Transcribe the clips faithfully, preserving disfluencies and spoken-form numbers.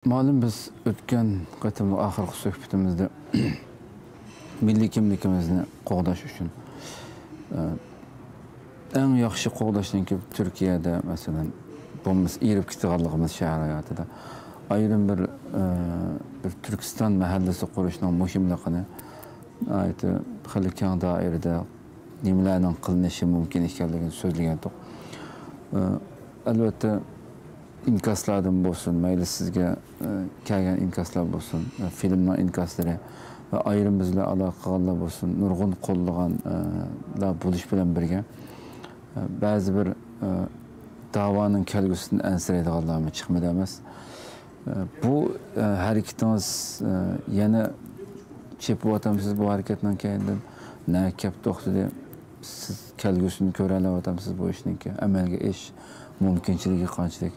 مۇئەللىم، بىز ئۆتكەن قېتىملىق ئاخىرقى سۆھبىتىمىزدە مىللىي كىملىكىمىزنى قوغداش ئۈچۈن، ئە، ئەڭ ياخشى قوغداشنىڭكى تۈركىيەدە، مەسىلەن، بولمىسا ئېرىپ كېتىدىغانلىقىمىز شەھەر ھاياتىدا ئايرىم بىر، ئە، بىر تۈركىستان مەھەللىسى قۇرۇشنىڭ مۇھىملىقىنى ناھايىتى خېلى كەڭ دائىرىدە نېمىلەرنىڭ قىلىنىشى مۇمكىن ئىكەنلىكىنى سۆزلىگەنتۇق. ئە، ئەلۋەتتە، ئىنكاسلاردىن بولسۇن، مەيلى سىزگە، ئە، كەلگەن ئىنكاسلار بولسۇن، ئە، فىلىمنىڭ ئىنكاسلىرى ۋە ئايرىم بىز بىلەن ئالاقە قىلغانلار بولسۇن، نۇرغۇن قوللىغان، ئە، لار بولۇش بىلەن بىرگە، ئە، بەزى بىر، ئە، داۋانىڭ كەلگۈسىدىن ئەنسىرەيدىغانلارمۇ چىقمىدى ئەمەس. ئە، بۇ، ئە، ھەرىكىتىڭىز، ئە، يەنە چېپىۋاتامسىز بۇ ھەرىكەتنىڭ كەينىدىن؟ نەگە كەپ توختىدى؟ سىز كەلگۈسىنى كۆرەلەۋاتامسىز بۇ ئىشنىڭكى؟ ئەمەلگە ئېشىش مۇمكىنچىلىكى قانچىلىك؟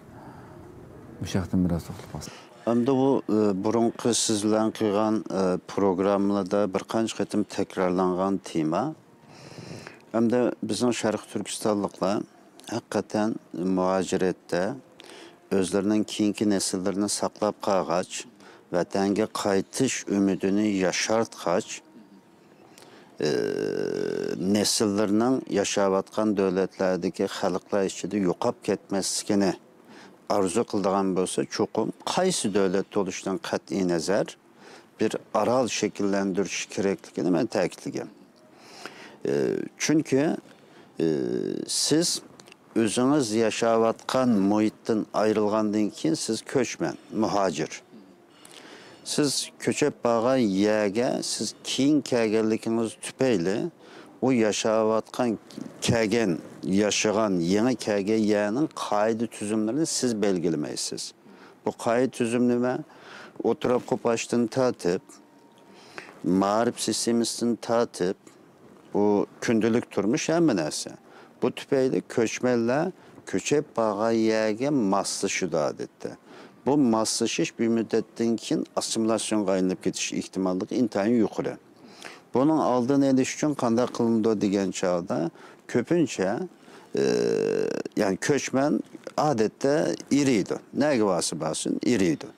مۇشۇ ھەقتىن بىراز توختىلىپ قالسىڭىز. ئەمدى بۇ، ئى، بۇرۇنقى سىز بىلەن قىلغان، ئى، پروگراممىلاردا بىر قانچە قېتىم تەكرارلانغان تېما. ئەمدى بىزنىڭ شەرقىي تۈركىستانلىقلار ھەقىقەتەن مۇھاجىرەتتە ئۆزلىرىنىڭ كېيىنكى نەسىللىرىنى ساقلاپ قالغاچ، ۋەتەنگە قايتىش ئۈمىدىنى ياشارتقاچ، ئى، نەسىللىرىنىڭ ياشاۋاتقان دۆلەتلەردىكى خەلقلەر ئىچىدە يوقاپ كەتمەسلىكىنى ئارزۇ قىلىدىغان بولسا، چوقۇم قايسى دۆلەت بولۇشىدىن قەتئىينەزەر، بىر ئارال شەكىللەندۈرۈش كېرەكلىكىنى مەن تەكىتلىگەن. ئى، چۈنكى، ئى، سىز ئۆزىڭىز ياشاۋاتقان مۇھىتتىن ئايرىلغاندىن كېيىن سىز كۆچمەن، مۇھاجىر. سىز كۆچۈپ بارغان يەرگە سىز كېيىن كەلگەنلىكىڭىز تۈپەيلى ئۇ ياشاۋاتقان، كەلگەن، ياشىغان، يېڭى كەلگەن يەرنىڭ قائىدە تۈزۈملىرىنى سىز بەلگىلىمەيسىز. بۇ قائىدە تۈزۈم نېمە؟ ئوتتۇرا قوپاشتىن تارتىپ، مائارىپ سىستېمىسىدىن تارتىپ، بۇ كۈندىلىك تۇرمۇش ھەممە نەرسە. بۇ تۈپەيلى كۆچمەنلەر كۆچۈپ بارغان يەرگە ماسلىشىدۇ ئادەتتە. بۇ ماسلىشىش بىر مۇددەتتىن كېيىن ئاسسىمىلياتسىيونغا ئايلىنىپ كېتىش ئېھتىماللىقى ئىنتايىن يۇقىرى. بۇنىڭ ئالدىنى ئېلىش ئۈچۈن قانداق قىلىنىدۇ دېگەن چاغدا، كۆپىنچە، ئى، يەنى كۆچمەن ئادەتتە ئېرىيدۇ. نەگە بارسا بارسۇن، ئېرىيدۇ.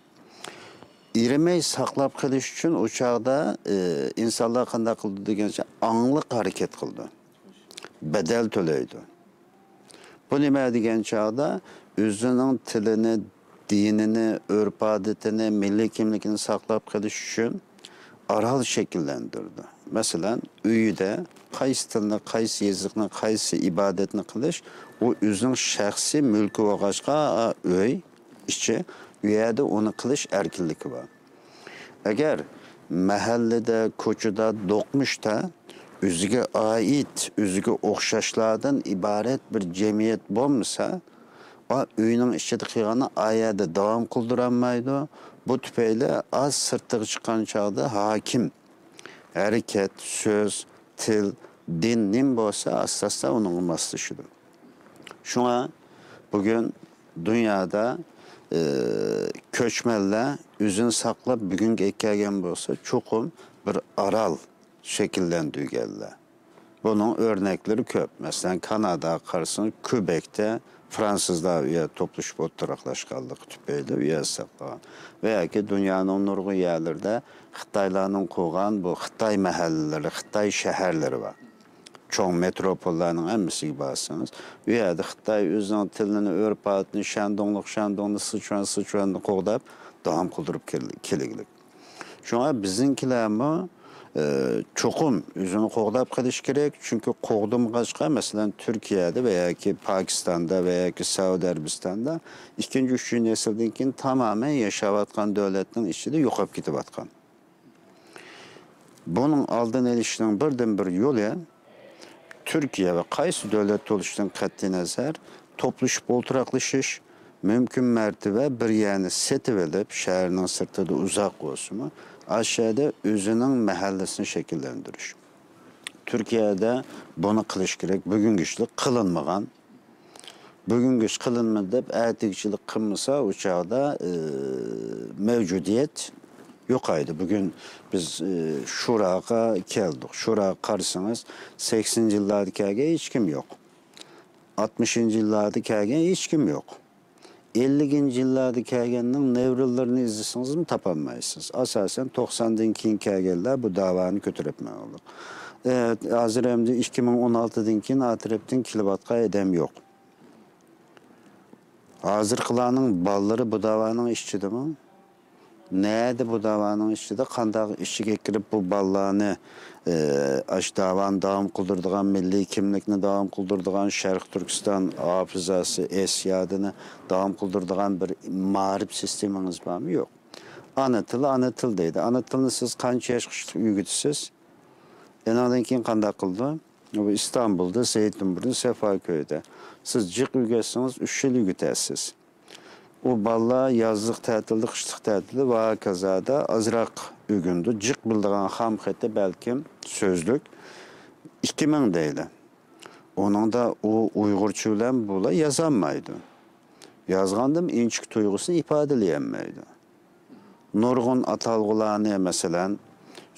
ئېرىمەي ساقلاپ قېلىش ئۈچۈن ئۇ چاغدا، ئى، ئىنسانلار قانداق قىلىدۇ دېگەنچە، ئاڭلىق ھەرىكەت قىلىدۇ. بەدەل تۆلەيدۇ. بۇ نېمە دېگەن چاغدا، ئۆزىنىڭ تىلىنى، دىنىنى، ئۆرپ-ئادىتىنى، مىللىي كىملىكىنى ساقلاپ قېلىش ئۈچۈن ئارال شەكىللەندۈرىدۇ. مەسىلەن، ئۆيىدە قايسى تىلنى، قايسى يېزىقنى، قايسى ئىبادەتنى قىلىش، ئۇ ئۆزىنىڭ شەخسىي مۈلكى بولغاچقا، ئۆي ئىچى، ئۇ يەردە ئۇنى قىلىش ئەركىنلىكى بار. ئەگەر مەھەللىدە، كوچىدا، دوقمۇشتا ئۆزىگە ئائىت، ئۆزىگە ئوخشاشلاردىن ئىبارەت بىر جەمئىيەت بولمىسا، ئا، ئۆينىڭ ئىچىدە قىلغاننى ئا يەردە داۋام قىلدۇرالمايدۇ. بۇ تۈپەيلى ئاز سىرتىغا چىققان چاغدا ھاكىم، ھەرىكەت، سۆز، تىل، دىن نېمە بولسا، ئاستا-ئاستا ئۇنىڭغا ماسلىشىدۇ. شۇڭا بۈگۈن دۇنيادا، ئى، كۆچمەنلەر ئۆزىنى ساقلاپ بۈگۈنگە كەلگەن بولسا، چوقۇم بىر ئارال شەكىللەندۈرگەنلەر. بۇنىڭ ئۆرنەكلىرى كۆپ. مەسىلەن، كاناداغا قارىسىڭىز، كۇبېكتە فرانسۇزلار ئۇ يەردە توپلىشىپ ئولتۇراقلاشقانلىقى تۈپەيلى ئۇ يەردە ساقلىغان. ۋە ياكى دۇنيانىڭ نۇرغۇن يەرلىرىدە خىتايلارنىڭ قۇرغان بۇ خىتاي مەھەللىلىرى، خىتاي شەھەرلىرى بار. چوڭ مېتروپوللارنىڭ ھەممىسىگە بارسىڭىز، ئۇ يەردە خىتاي ئۆزىنىڭ تىلىنى، ئۆرپ-ئادىتىنى، شەندۇڭلۇق شەندۇڭنى، سىچۇەن سىچۇەننى قوغداپ داۋام قىلدۇرۇپ كېل-، كېلىگلىك. شۇڭا بىزنىڭكىلەرمۇ، ئى، چوقۇم ئۆزىنى قوغداپ قېلىش كېرەك. چۈنكى قوغدىمىغاچقا، مەسىلەن، تۈركىيەدە ۋە ياكى پاكىستاندا ۋە ياكى سەئۇدى ئەرەبىستاندا ئىككىنچى، ئۈچىنچى نەسىلدىن كېيىن تامامەن ياشاۋاتقان دۆلەتنىڭ ئىچىدە يوقاپ كېتىۋاتقان. بۇنىڭ ئالدىنى ئېلىشنىڭ بىردىنبىر يولى، تۈركىيە ۋە قايسى دۆلەت بولۇشىدىن قەتئىينەزەر، توپلىشىپ ئولتۇراقلىشىش، مۇمكىن مەرتىۋە بىر يەرنى سېتىۋېلىپ، شەھەرنىڭ سىرتىدا ئۇزاق بولسىمۇ، ئاشۇ يەردە ئۆزىنىڭ مەھەللىسىنى شەكىللەندۈرۈش. تۈركىيەدە بۇنى قىلىش كېرەك، بۈگۈنگىچىلىك قىلىنمىغان. بۈگۈنگىچە قىلىنمىدى دەپ، ئەتىگىچىلىك قىلمىسا، ئۇ چاغدا، ئى، مەۋجۇدىيەت يوقايدۇ. بۈگۈن بىز، ئى، شۇراغا كەلدۇق. شۇراغا قارىسىڭىز، سەكسىنىنچى يىللاردا كەلگەن ھېچكىم يوق. ئاتمىشىنچى يىللاردا كەلگەن ھېچكىم يوق. ئەللىكىنچى يىللاردا كەلگەننىڭ نەۋرىلىرىنى ئىزدىسىڭىزمۇ تاپالمايسىز. ئاساسەن، توقساندىن كېيىن كەلگەنلەر بۇ داۋانى كۆتۈرۈپ ماڭىدۇ. ئە، ھازىر ئەمدى ئىككى مىڭ ئون ئالتىدىن كېيىن ئا تەرەپتىن كېلىۋاتقان ئادەم يوق. ھازىرقىلارنىڭ بالىلىرى بۇ داۋانىڭ ئىچىدىمۇ؟ نەدە بۇ داۋانىڭ ئىچىدە قانداق ئىچىگە كىرىپ بۇ بالىلارنى، ئى، ئاشۇ داۋانى داۋام قىلدۇرىدىغان، مىللىي كىملىكنى داۋام قىلدۇرىدىغان، شەرقىي تۈركىستان ھاپىزاسى، ئېس يادىنى داۋام قىلدۇرىدىغان بىر مائارىپ سىستېمىڭىز بارمۇ؟ يوق. ئانا تىل، ئانا تىل دەيدۇ. ئانا تىلنى سىز قانچە ياشقىچە ئۆگىتىسىز؟ ئېنىڭدىن كېيىن قانداق قىلىدۇ؟ بۇ ئىستانبۇلدا، زەيتۇنبۇرنى، سەفاكۆيدە. سىز جىق ئۆگەتسىڭىز، ئۈچ يىل ئۆگىتەسىز. ئۇ بالىلار يازلىق تەتىلدە، قىشلىق تەتىلدە ۋە ھاكازادا ئازراق ئۆگىنىدۇ. جىق بىلىدىغان خام خېتى بەلكىم سۆزلۈك ئىككى مىڭ دەيلى. ئۇنىڭدا ئۇ ئۇيغۇرچە بىلەن بۇلا يازالمايدۇ. يازغاندىمۇ ئىنچىكە تۇيغۇسىنى ئىپادىلىيەلمەيدۇ. نۇرغۇن ئاتالغۇلارنى، مەسىلەن،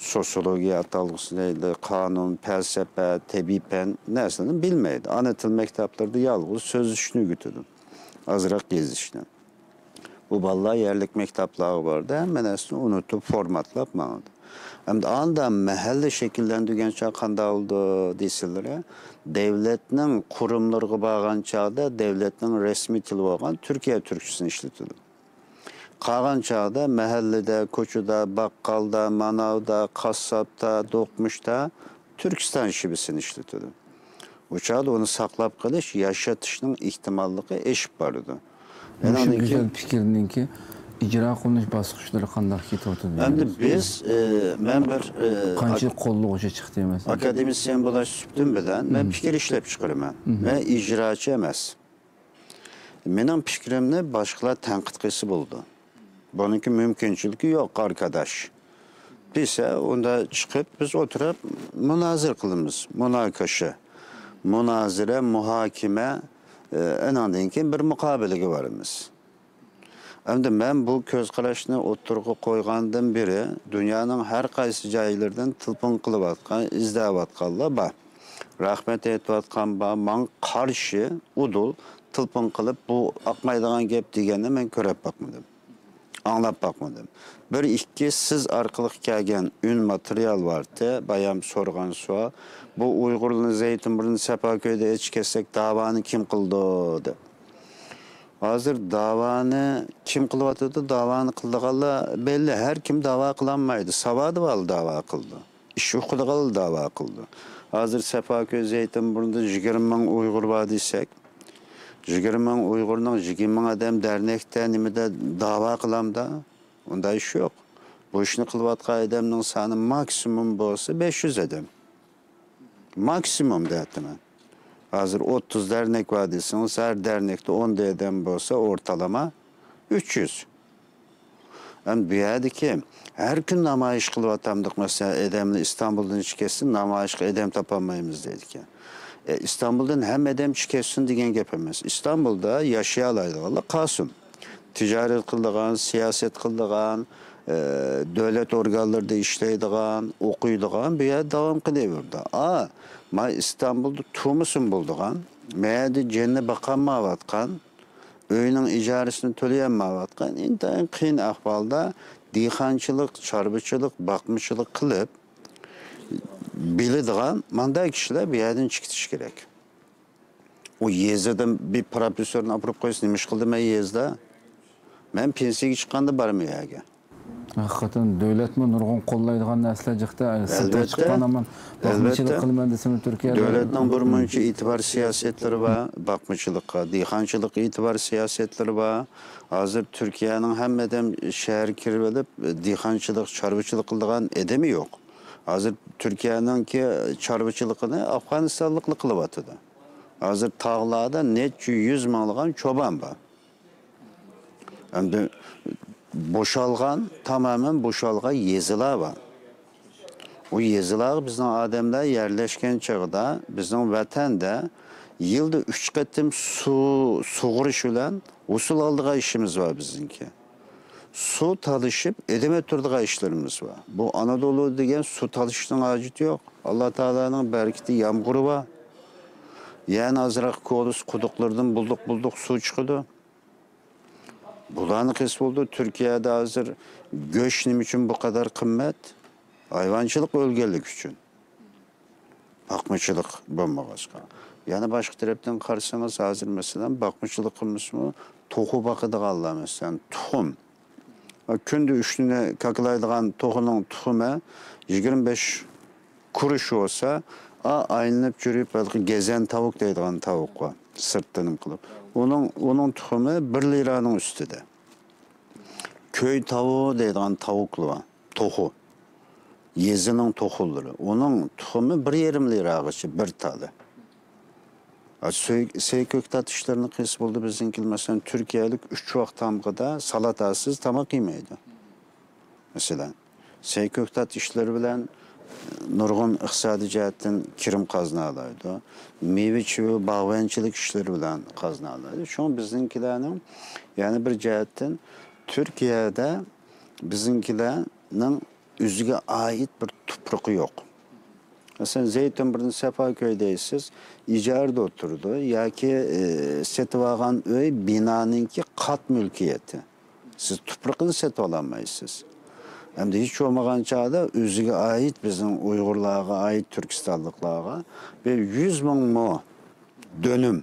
سوسىيولوگىيە ئاتالغۇسى دەيلى، قانۇن، پەلسەپە، تەبىئىي پەن نەرسىلەرنى بىلمەيدۇ. ئانا تىل مەكتەپلىرىدە يالغۇز سۆزلىشىشنى ئۆگىتىدۇ، ئازراق يېزىشنى. بۇ بالىلار يەرلىك مەكتەپلەرگە بارىدۇ، ھەممە نەرسىنى ئۇنتۇپ، فورماتلاپ ماڭىدۇ. ئەمدى ئاندا مەھەللە شەكىللەندۈرگەن چاغ قانداق بولىدۇ دېسىلىرى، دەۋلەتنىڭ قۇرۇملىرىغا بارغان چاغدا دەۋلەتنىڭ رەسمىي تىلى بولغان تۈركىيە تۈركچىسىنى ئىشلىتىدۇ. قالغان چاغدا مەھەللىدە، كوچىدا، باققالدا، ماناۋدا، قاسساپتا، دوقمۇشتا تۈركىستان شىۋىسىنى ئىشلىتىدۇ. ئۇ چاغدا ئۇنى ساقلاپ قېلىش، ياشىتىشنىڭ ئېھتىماللىقى ئېشىپ بارىدۇ. مۇشۇ ئانىڭدىن كېيىن گۈزەل پىكىرنىڭكى ئىجرا قىلىنىش باسقۇچلىرى قانداق كېتىۋاتىدۇ؟ ئەمدى بىز، ئى، مەن بىر، ئى، قانچىلىك ئاك-، قوللىغۇچى چىقتى مەسىلەن؟ ئاكادېمىسىيەن بولۇش سۈپىتىم بىلەن مەن پىكىر ئىشلەپ چىقىرىمەن. مەن ئىجراچى ئەمەس. مېنىڭ پىكرىمنى باشقىلار تەنقىد قىلسا بولىدۇ. بۇنىڭكى مۇمكىنچىلىكى يوق، ئاركاداش. دېسە، ئۇندا چىقىپ بىز ئولتۇرۇپ مۇنازىرە قىلىمىز، مۇناكاشە. مۇنازىرە، مۇھاكىمە، ئە، ئانىڭدىن كېيىن بىر مۇقابىلىگە بارىمىز. ئەمدى مەن بۇ كۆز قاراشنى ئوتتۇرىغا قويغاندىن بېرى دۇنيانىڭ ھەر قايسى جايلىرىدىن تېلېفون قىلىۋاتقان، ئىزدەۋاتقانلار بار. رەھمەت ئېيتىۋاتقان بار، ماڭا قارشى ئۇدۇل تېلېفون قىلىپ، بۇ ئاقمايدىغان گەپ دېگەننى مەن كۆرۈپ باقمىدىم، ئاڭلاپ باقمىدىم. بىر ئىككى سىز ئارقىلىق كەلگەن ئۈن ماتېرىيال بارتى، بايام سورىغان سوئال، بۇ ئۇيغۇرلارنى زەيتۇنبۇرنى سەپاكۆيدە ئېچىپ كەتسەك داۋانى كىم قىلىدۇ دەپ. ھازىر داۋانى كىم قىلىۋاتىدۇ؟ داۋانى قىلىدىغانلار بەللى. ھەر كىم داۋا قىلالمايدۇ. ساۋاتى بارلا داۋا قىلىدۇ. ئىش ئۇقىدىغانلا داۋا قىلىدۇ. ھازىر سەپاكۆي زەيتۇنبۇرنىدا يىگىرمە مىڭ ئۇيغۇر بار دېسەك، يىگىرمە مىڭ ئۇيغۇرنىڭ يىگىرمە مىڭ ئادەم دەرنەكتە نېمىدە داۋا قىلامدا؟ ئۇنداق ئىش يوق. بۇ ئىشنى قىلىۋاتقان ئادەمنىڭ سانى ماكسىمۇم بولسا بەش يۈز ئادەم. ماكسىمۇم دەۋاتىمەن. ھازىر ئوتتۇز دەرنەك بار دېسىڭىز، ھەر دەرنەكتە ئون ئادەم بولسا، ئورتالىما ئۈچ يۈز. ئەمدى بۇ يەردىكى ھەر كۈن نامايىش قىلىۋاتامدۇق، مەسىلەن، ئادەملەر ئىستانبۇلدىن چىقىپ كەتسۇن، نامايىشقا ئادەم تاپالمايمىز دەيدىكەن. ئە، ئىستانبۇلدىن ھەممە ئادەم چىقىپ كەتسۇن دېگەن گەپ ئەمەس. ئىستانبۇلدا ياشىيالايدىغانلار قالسۇن. تىجارەت قىلىدىغان، سىياسەت قىلىدىغان، ئە، دۆلەت ئورگانلىرىدا ئىشلەيدىغان، ئوقۇيدىغان بۇ يەردە داۋام قىلىۋېرىدۇ. ئا، ما ئىستانبۇلدا تۇرمۇسىمۇ بولىدىغان، ما يەردە جېنىنى باقالمايۋاتقان، ئۆينىڭ ئىجارىسىنى تۆلىيەلمەيۋاتقان، ئىنتايىن قىيىن ئەھۋالدا دېھقانچىلىق، چارۋىچىلىق، باقمىچىلىق قىلىپ بىلىدىغان مانداق كىشىلەر بۇ يەردىن چىقىتىش كېرەك. ئۇ يېزىدىن بىر پروفېسسورنى ئاپىرىپ قويسا، نېمە ئىش قىلدىم مەن يېزىدا؟ مەن پېنسىيەگە چىققاندا بارىمەن يەرگە. ھەقىقەتەن دۆلەتمۇ نۇرغۇن قوللايدىغان نەرسىلەر جىقتا، سىرتقا ئەلۋەتتە. چىققان ھامان باقمىچىلىق ئەلۋەتتە. قىلىمەن دېسىمۇ تۈركىيەدە. دۆلەتنىڭ بىر مۇنچە ئېتىبار سىياسەتلىرى بار، باقمىچىلىققا، دېھقانچىلىق ئېتىبار سىياسەتلىرى بار. ھازىر تۈركىيەنىڭ ھەممە ئادەم شەھەرگە كىرىۋېلىپ، دېھقانچىلىق، چارۋىچىلىق قىلىدىغان ئادىمى يوق. ھازىر تۈركىيەنىڭكى چارۋىچىلىقىنى ئافغانىستانلىقلار قىلىۋاتىدۇ. ھازىر تاغلاردا نەچچە يۈز مىڭلىغان چوبان بار. ئەمدى بوشالغان، تامامەن بوشالغان يېزىلار بار. ئۇ يېزىلارغا بىزنىڭ ئادەملەر يەرلەشكەن چېغىدا بىزنىڭ ۋەتەندە يىلدا ئۈچ قېتىم سۇ سۇغىرىش بىلەن ھوسۇل ئالىدىغان ئىشىمىز بار بىزنىڭكى. سۇ تالىشىپ، ئادەم ئۆلتۈرىدىغان ئىشلىرىمىز بار. بۇ ئانادولۇ دېگەن سۇ تالىشىشنىڭ ھاجىتى يوق. ئاللا تائالانىڭ بەرىكىتى، يامغۇرى بار. يەنە ئازراق كولىس قۇدۇقلىرىدىن بۇلدۇق-بۇلدۇق سۇ چىقىدۇ. بۇلارنى قىلسا بولىدۇ. تۈركىيەدە ھازىر گۆش نېمە ئۈچۈن بۇ قەدەر قىممەت؟ ھايۋانچىلىق ئۆلگەنلىك ئۈچۈن. باقمىچىلىق بولمىغاچقا. يەنە باشقا تەرەپتىن قارىسىڭىز، ھازىر مەسىلەن، باقمىچىلىق قىلمىسىمۇ، توخۇ باقىدىغانلار، مەسىلەن، تۇخۇم. كۈندە ئۈچ دانە كاكىلايدىغان توخۇنىڭ تۇخۇمى يىگىرمە بەش كۇرۇش بولسا، ئا، ئايلىنىپ يۈرۈپ، ھېلىقى گېزەن تاۋۇق دەيدىغان تاۋۇق بار، سىرتتىن قىلىپ. ئۇنىڭ، ئۇنىڭ تۇخۇمى بىر لىرانىڭ ئۈستىدە. كۆي تاۋۇ دەيدىغان تاۋۇقلار بار. توخۇ. يېزىنىڭ توخۇلىرى. ئۇنىڭ تۇخۇمى بىر يېرىم لىراغىچە بىر تالى. ھە، سۆي-، سەي كۆكتات ئىشلىرىنى قىلسا بولدى. بىزنىڭكى، مەسىلەن، تۈركىيەلىك ئۈچ ۋاق تامغىدا سالاتاسىز تاماق يېمەيدۇ. مەسىلەن، سەي كۆكتات ئىشلىرى بىلەن نۇرغۇن ئىقتىسادىي جەھەتتىن كىرىم قازىنالايدۇ. مېۋە-چېۋە، باغۋەنچىلىك ئىشلىرى بىلەن قازىنالايدۇ. شۇڭا بىزنىڭكىلەرنىڭ يەنە بىر جەھەتتىن تۈركىيەدە بىزنىڭكىلەرنىڭ ئۆزىگە ئائىت بىر تۇپرىقى يوق. مەسىلەن، زەيتۇنبۇرنى سەپاكۆي دەيسىز، ئىجارىدە ئولتۇرىدۇ ياكى، ئى، سېتىۋالغان ئۆي بىنانىڭكى قات مۈلكىيىتى. سىز تۇپرىقىنى سېتىۋالالمايسىز. ئەمدى ھېچ بولمىغان چاغدا ئۆزىگە ئائىت، بىزنىڭ ئۇيغۇرلارغا ئائىت، تۈركىستانلىقلارغا بىر يۈز مىڭ مو دۆنۈم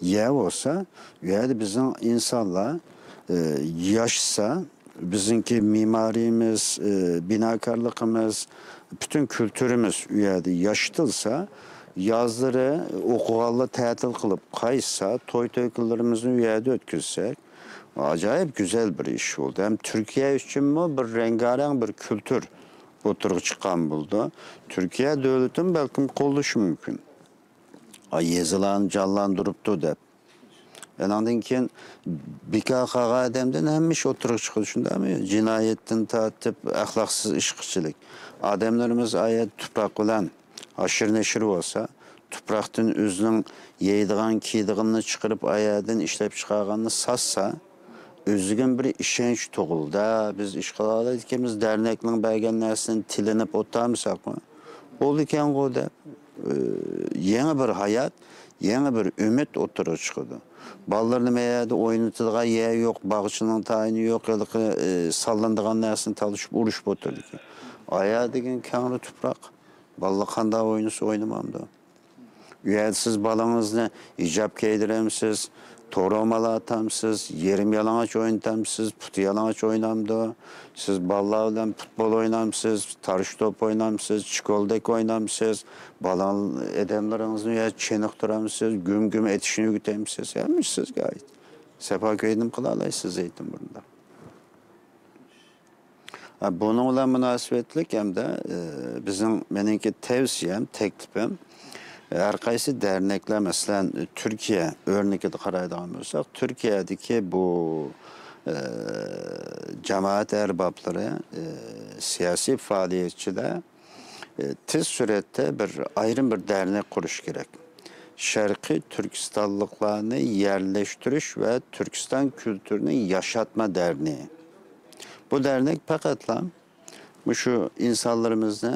يەر بولسا، ئۇ يەردە بىزنىڭ ئىنسانلار، ئى، ياشىسا، بىزنىڭكى مېمارىيىمىز، ئى، بىناكارلىقىمىز، پۈتۈن كۈلتۈرىمىز ئۇ يەردە ياشىتىلسا، يازلىرى ئوقۇغانلار تەتىل قىلىپ قايتسا، توي-تۆكۈنلىرىمىزنى ئۇ يەردە ئۆتكۈزسەك، ئاجايىپ گۈزەل بىر ئىش بولدى. ھەم تۈركىيە ئۈچۈنمۇ بىر رەڭگارەڭ بىر كۈلتۈر ئوتتۇرىغا چىققان بولىدۇ. تۈركىيە دۆلىتىمۇ بەلكىم قوللىشى مۇمكىن. ئا، يېزىلارنى جانلاندۇرۇپتۇ دەپ. ئانىڭدىن كېيىن بىكار قالغان ئادەمدىن ھەممە ئىش ئوتتۇرىغا چىقىدۇ، شۇنداقمۇ؟ جىنايەتتىن تارتىپ ئەخلاقسىز ئىشقىچىلىك. ئادەملىرىمىز ئايەت تۇپراق بىلەن ھاشىر-نەشىر بولسا، تۇپراقتىن ئۆزىنىڭ يەيدىغان، كىيىدىغىنىنى چىقىرىپ، ئايەردىن ئىشلەپ چىقارغاننى ساتسا، ئۆزىگە بىر ئىشەنچ تۇغۇلىدۇ. بىز ئىش قىلالايدىكەنمىز، دەرنەكنىڭ بەرگەن نەرسىدىن تىلىنىپ ئولتۇرمىساقمۇ بولىدىكەنغۇ دەپ، ئى، يېڭى بىر ھايات، يېڭى بىر ئۈمىد ئوتتۇرىغا چىقىدۇ. بالىلىرىنى مەيەردە ئوينىتىدىغان يەر يوق، باغچىنىڭ تايىنى يوق، ھېلىقى، ئى، ساللىنىدىغان نەرسىنى تالىشىپ ئۇرۇشۇپ ئولتۇرىدىكەن. ئايەر دېگەن كەڭرى تۇپراق. بالىلار قانداق ئوينىسا ئوينىمامدۇ؟ ئۇ يەردە سىز بالىڭىزنى ھىجاب كىيدۈرەمسىز، تور رومال ئاتامسىز، يېرىم يالىڭاچ ئوينىتامسىز، پۇتى يالىڭاچ ئوينامدۇ؟ سىز بالىلار بىلەن پۇتبول ئوينامسىز، تارىش توپ ئوينامسىز، چىكولدەك ئوينامسىز؟ بالا ئادەملىرىڭىزنى يا چېنىقتۇرامسىز، گۈم-گۈم ئېتىشنى ئۆگىتەمسىز؟ ھەممىسى سىزگە ئائىت. سەپاكۆيدىمۇ قىلالايسىز زەيتۇنبۇرنىدا. ھە، بۇنىڭ بىلەن مۇناسىۋەتلىك ھەمدە، ئى، بىزنىڭ، مېنىڭكى تەۋسىيەم، تەكلىپىم، ھەر قايسى دەرنەكلەر، مەسىلەن، تۈركىيە ئۆرنىكىدە قارايدىغان بولساق، تۈركىيەدىكى بۇ، ئى، جامائەت ئەربابلىرى، ئى، سىياسىي پائالىيەتچىلەر، ئى، تېز سۈرئەتتە بىر ئايرىم بىر دەرنەك قۇرۇش كېرەك. شەرقىي تۈركىستانلىقلارنى يەرلەشتۈرۈش ۋە تۈركىستان كۈلتۈرىنى ياشاتما دەرنىكى. بۇ دەرنەك پەقەتلا مۇشۇ ئىنسانلىرىمىزنى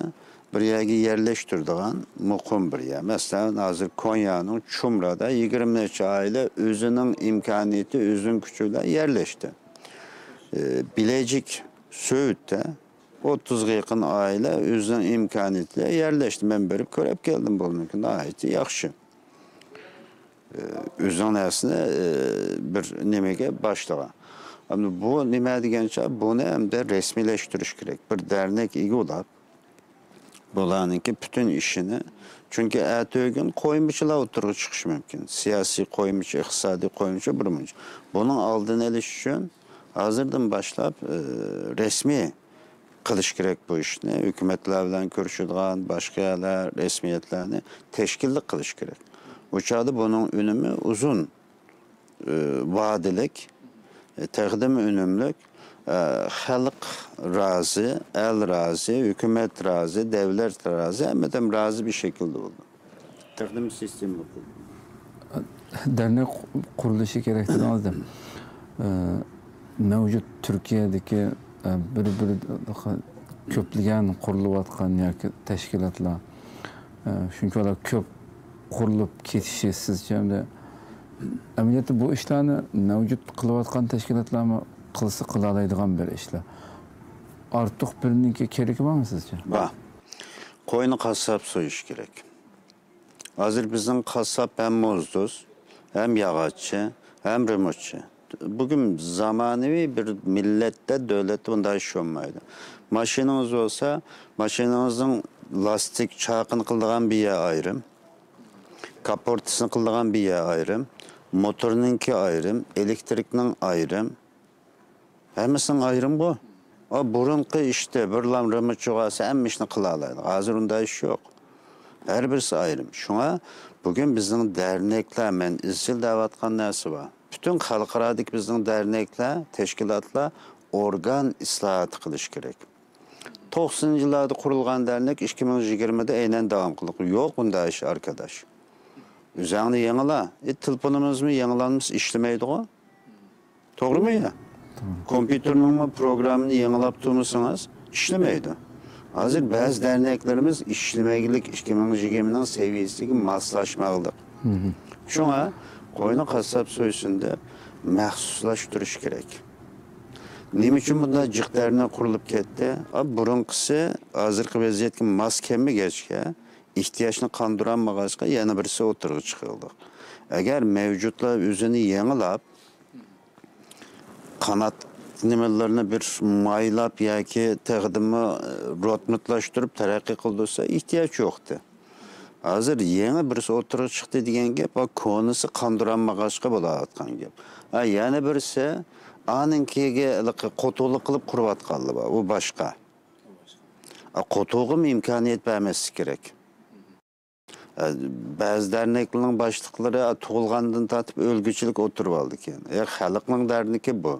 بىر يەرگە يەرلەشتۈرىدىغان مۇقىم بىر يەر. مەسىلەن، ھازىر كونيانىڭ چۇمرادا يىگىرمە نەچچە ئائىلە ئۆزىنىڭ ئىمكانىيىتى، ئۆزىنىڭ كۈچى بىلەن يەرلەشتى. ئى، بىلەجىك سۆۋۈتتە ئوتتۇزغا يېقىن ئائىلە ئۆزىنىڭ ئىمكانىيىتى بىلەن يەرلەشتى. مەن بېرىپ كۆرۈپ كەلدىم بۇنىڭكىنى، ناھايىتى ياخشى. ئۆزىنىڭ نەرسىنى، ئى، بىر نېمىگە باشلىغان. ئەمدى بۇ نېمە دېگەنچە، بۇنى ئەمدى رەسمىيلەشتۈرۈش كېرەك. بىر دەرنەك ئىگە بولاپ، بۇلارنىڭكى پۈتۈن ئىشىنى، چۈنكى ئەتىگۈن قويمىچىلار ئوتتۇرىغا چىقىشى مۇمكىن. سىياسىي قويمىچى، ئىقتىسادىي قويمىچى، بىر مۇنچە. بۇنىڭ ئالدىنى ئېلىش ئۈچۈن ھازىردىن باشلاپ، ئى، رەسمىي قىلىش كېرەك بۇ ئىشنى. ھۆكۈمەتلەر بىلەن كۆرۈشىدىغان باشقا يەرلەر، رەسمىيەتلەرنى تەشكىللىك قىلىش كېرەك. ئۇ چاغدا بۇنىڭ ئۈنۈمى ئۇزۇن، ئى، ۋادىلىك، ئى، تېخىدىمۇ ئۈنۈملۈك، ئى، خەلق رازى، ئەل رازى، ھۆكۈمەت رازى، دەۋلەت رازى، ھەممە ئادەم رازى بىر شەكىلدە بولىدۇ. تېخىدىمۇ سىستېمىلىق بولىدۇ. دەرنەك قۇرۇلۇشى كېرەك دېدىڭىز دە. ئە، مەۋجۇت تۈركىيەدىكى، ئە، بىر، بىر كۆپلىگەن قۇرۇلۇۋاتقان ياكى تەشكىلاتلار، ئە، شۇنچىۋالا كۆپ قۇرۇلۇپ كېتىشى سىزچە ئەمدى ئەمەلىيەتتە بۇ ئىشلارنى مەۋجۇت قىلىۋاتقان تەشكىلاتلارمۇ قىلسا قىلالايدىغان بىر ئىشلار. ئارتۇق بىرنىڭكى كېرىكى بارمۇ سىزچە؟ بار. قوينى قاسساپ سويۇش كېرەك. ھازىر بىزنىڭ قاسساپ ھەم موزدۇز، ھەم ياغاچچى، ھەم رېمونتچى. بۈگۈن زامانىۋى بىر مىللەتتە، دۆلەتتە بۇنداق ئىش بولمايدۇ. ماشىنىڭىز بولسا، ماشىنىڭىزنىڭ لاستىك چاقىنى قىلىدىغان بىر يەر ئايرىم، كاپورتىسىنى قىلىدىغان بىر يەر ئايرىم، موتورنىڭكى ئايرىم، ئېلېكتىرىكنىڭ ئايرىم. ھەممىسىنىڭ ئايرىمغۇ. ئا، بۇرۇنقى ئىشتە بىر لام رېمونتچى بولسا ھەممە ئىشنى قىلالايدۇ. ھازىر ئۇنداق ئىش يوق. ھەر بىرسى ئايرىم. شۇڭا بۈگۈن بىزنىڭ دەرنەكلەر، مەن ئىزچىل دەۋاتقان نەرسە بار. پۈتۈن خەلقئارادىكى بىزنىڭ دەرنەكلەر، تەشكىلاتلار ئورگان ئىسلاھاتى قىلىش كېرەك. توقسىنىنچى يىللاردا قۇرۇلغان دەرنەك ئىككى مىڭ يىگىرمىدە ئەينەن داۋام قىلىدۇ. يوق بۇنداق ئىش، ئاركىداش. ئۆزۈڭنى يېڭىلا. ئى، تېلېفونىمىزمۇ يېڭىلانمىسا ئىشلىمەيدىغۇ. توغرىمۇ يا؟ توغرا. كومپيۇتېرنىڭمۇ پروگراممىنى يېڭىلاپ تۇرمىسىڭىز، ئىشلىمەيدۇ. ھازىر بەزى دەرنەكلىرىمىز ئىشلىمەيلىك، ئىككى مىڭ يىگىرمىنىڭ سەۋىيەسىگە ماسلاشمايلىق. مم. شۇڭا قوينى قاسساپ سويسۇن دەپ مەخسۇسلاشتۇرۇش كېرەك. نېمە ئۈچۈن بۇنداق جىق دەرنەك قۇرۇلۇپ كەتتى؟ ئا، بۇرۇنقىسى ھازىرقى ۋەزىيەتكە ماس كەلمىگەچكە، ئېھتىياجنى قاندۇرالمىغاچقا يەنە بىرسى ئوتتۇرىغا چىقىرىلدى. ئەگەر مەۋجۇتلار ئۆزىنى يېڭىلاپ، قانات نېمىلىرىنى بىر مايلاپ ياكى تېخىدىنمۇ روتمىتلاشتۇرۇپ تەرەققىي قىلدۇرسا، ئېھتىياج يوقتى. ھازىر يېڭى بىرسى ئوتتۇرىغا چىقتى دېگەن گەپ، ئا، كونىسى قاندۇرالمىغاچقا بولاۋاتقان گەپ. ئا، يەنە بىرسى ئانىڭكىگە ھېلىقى قوتۇقلۇق قىلىپ قۇرۇۋاتقانلار بار، ئۇ باشقا. ئا، قوتۇقىمۇ ئىمكانىيەت بەرمەسلىك كېرەك. ئە، بەزى دەرنەكلەرنىڭ باشلىقلىرى، ئە، تۇغۇلغاندىن تارتىپ ئۆلگۈچىلىك ئولتۇرۇۋالىدىكەن. ئە، خەلقنىڭ دەردىكى بۇ.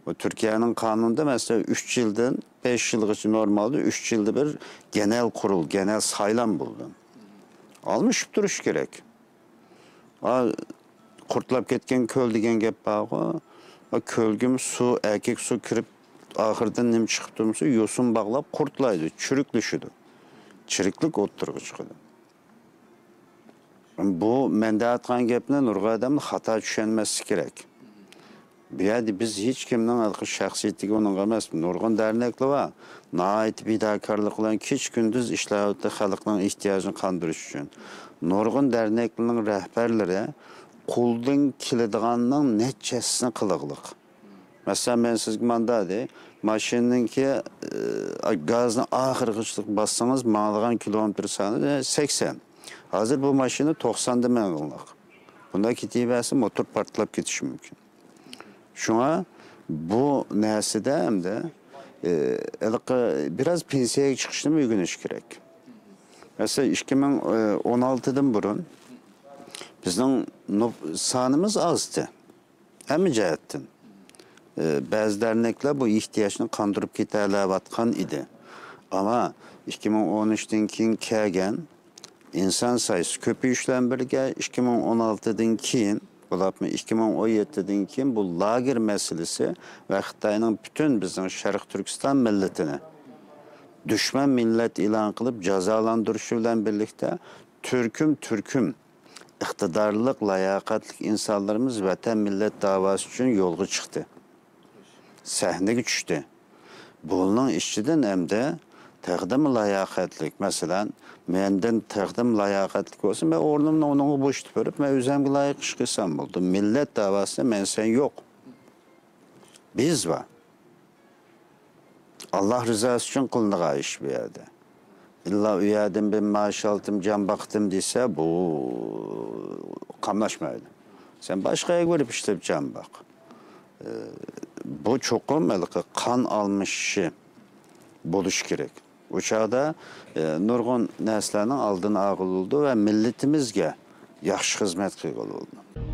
بۇ تۈركىيەنىڭ قانۇنىدا، مەسىلەن، ئۈچ يىلدىن، بەش يىلغىچە نورمالدا ئۈچ يىلدا بىر گېنەل قۇرۇل، گېنەل سايلام بولىدۇ. ئالمىشىپ تۇرۇش كېرەك. ئا، قۇرتلاپ كەتكەن كۆل دېگەن گەپ بارغۇ. ئا، كۆلگىمۇ سۇ، ئەركەك سۇ كىرىپ، ئاخىرىدا نېمە چىقىپ تۇرمىسا، يوسۇن باغلاپ قۇرتلايدۇ، چىرىكلىشىدۇ. چىرىكلىك ئوتتۇرىغا چىقىدۇ. بۇ مەن دەۋاتقان گەپنى نۇرغۇن ئادەم خاتا چۈشەنمەسلىك كېرەك. بۇ يەردە بىز ھېچكىمنىڭ ھېلىقى شەخسىيىتىگە ئۇنىڭغا ئەمەس، نۇرغۇن دەرنەكلەر بار. ناھايىتى پىداكارلىق بىلەن كېچە-كۈندۈز ئىشلەۋاتىدۇ خەلقنىڭ ئېھتىياجىنى قاندۇرۇش ئۈچۈن. نۇرغۇن دەرنەكلەرنىڭ رەھبەرلىرى قولدىن كېلىدىغاننىڭ نەچچە ھەسسىسىنى قىلغلىق. مەسىلەن، مەن سىزگە ماندا دەي، ماشىنىنىڭكى، ئى، گازنى ئاخىرغىچىلىك باسسىڭىز، ماڭىدىغان كىلومېتىر سانى سەكسەن. ھازىر بۇ ماشىنا توقساندا ماڭغانلىق. بۇنداق كېتىۋەرسە، موتور پارتلاپ كېتىشى مۇمكىن. شۇڭا بۇ نەرسىدە ئەمدى، ئى، ھېلىقى بىراز پېنسىيەگە چىقىشنىمۇ ئۆگىنىش كېرەك. مەسىلەن، ئىككى مىڭ ئون ئالتىدىن بۇرۇن بىزنىڭ نوپ-، سانىمىز ئازدى. ھەممە جەھەتتىن. ئى، بەزى دەرنەكلەر بۇ ئېھتىياجنى قاندۇرۇپ كېتەلەۋاتقان ئىدى. ئەمما ئىككى مىڭ ئون ئۈچتىن كېيىن كەلگەن ئىنسان سايىسى كۆپىيىش بىلەن بىرگە، ئىككى مىڭ ئون ئالتىدىن كېيىن، بولۇپمۇ ئىككى مىڭ ئون يەتتىدىن كېيىن بۇ لاگېر مەسىلىسى ۋە خىتاينىڭ پۈتۈن بىزنىڭ شەرقىي تۈركىستان مىللىتىنى دۈشمەن مىللەت ئېلان قىلىپ جازالاندۇرۇشى بىلەن بىرلىكتە تۈركۈم-تۈركۈم ئىقتىدارلىق، لاياقەتلىك ئىنسانلىرىمىز ۋەتەن، مىللەت داۋاسى ئۈچۈن يولغا چىقتى. سەھنىگە چۈشتى. بۇنىڭ ئىچىدىن ئەمدى تېخىدىمۇ لاياقەتلىك، مەسىلەن، مەندىن تېخىدىمۇ لاياقەتلىك بولسا، مەن ئورنۇمنى ئۇنىڭغا بوشىتىپ بېرىپ، مەن ئۆزۈمگە لايىق ئىش قىلسام بولدى. مىللەت داۋاسىدا مەن سەن يوق. بىز بار. ئاللا رىزاسى ئۈچۈن قىلىنىدىغان ئىش بۇ يەردە. ئىللا ئۇ يەردىن بىر مائاش ئالدىم، جان باقتىم دېسە، بۇ قاملاشمايدۇ. سەن باشقا يەرگە بېرىپ ئىشلەپ جان باق. ئى، بۇ چوقۇم ھېلىقى قان ئالمىشىشى بولۇشى كېرەك. ئۇ چاغدا، ئى، نۇرغۇن نەرسىلەرنىڭ ئالدىنى ئالغىلى بولىدۇ ۋە مىللىتىمىزگە ياخشى خىزمەت قىلغىلى بولىدۇ.